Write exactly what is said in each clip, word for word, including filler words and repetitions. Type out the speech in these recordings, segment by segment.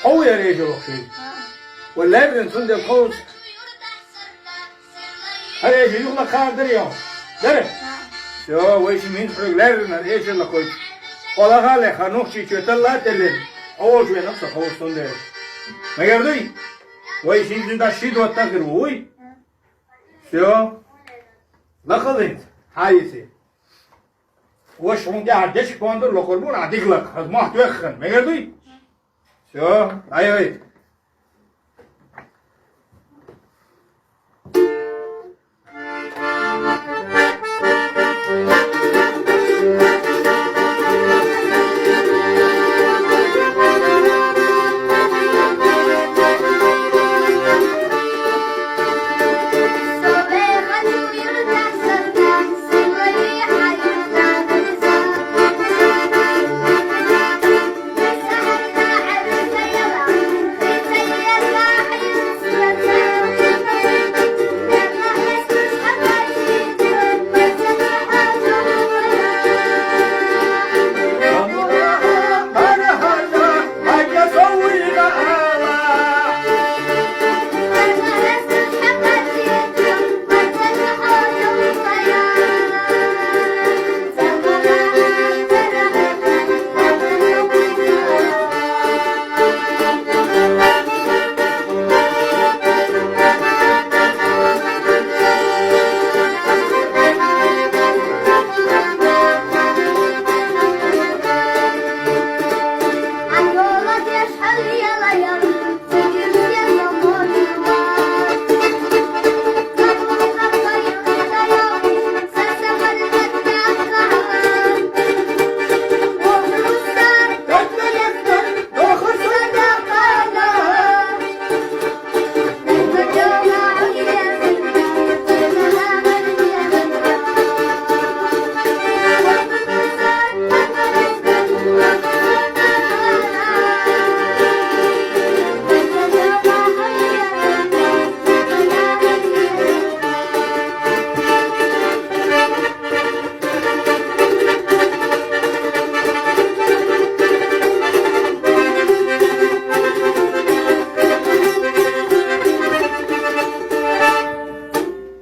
Хьо ву яр эшар лохуш? Вай лаьррина цундела кховза. ХӀара эшар юха лакхара дара йо? Дара? Всё, вай шин хӀинца хьоьга лаьррина хӀара эшар лакхойту. Хьо лахале, хьан нохчий чоь талла а тӀеллина, хьо волчу венах со кховза цундела. Мегар дуй? Вай шин зуьндаш ши дотта хир ву, вуй? Всё. Лакхал хӀинца, хьан йиси. Ваша хьуна тӀехьа дечиг пондур локхур бу, а дика лакха, хаза мохь тоьхна, мегар дуй? Всё, ай-ай.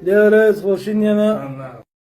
Дела раьза хуьлда шиннена.